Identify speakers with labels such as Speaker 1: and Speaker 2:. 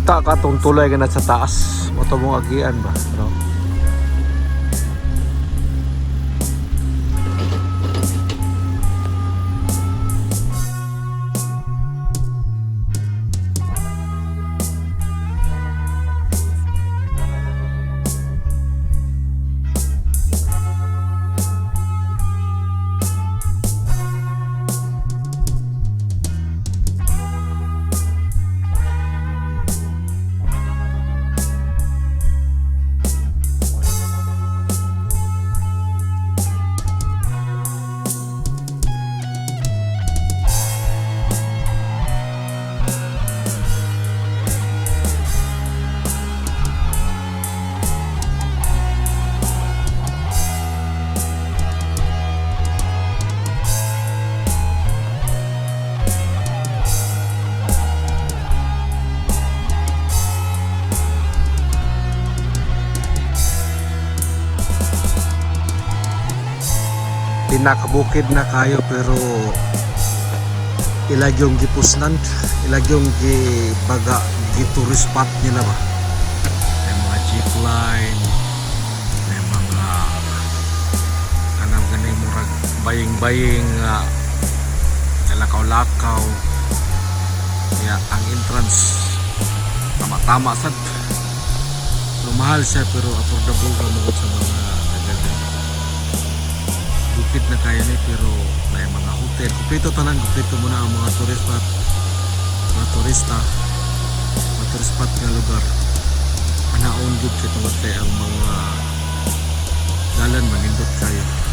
Speaker 1: Kita ka tong tulay ganat sa taas. Mao to mong agian ba, no? Pinakabukid na kayo pero ila yung gipusnan, ila yung gibaga, gi-tourist spot nila ba. May mga jeep line, may mga kanang gani murag baying-baying nga lakaw-lakaw. Kaya ang entrance tama-tama sad. Pero mahal siya pero affordable ra mo sa mga taga diri. Bukid na kayo ni pero may mga hotel. Kompleto tanan, kompleto muna ang mga tourist spot, mga turista, mga tourist spot nga lugar. Anaon gud kay tungod kay ang mga dalan manindot kayo.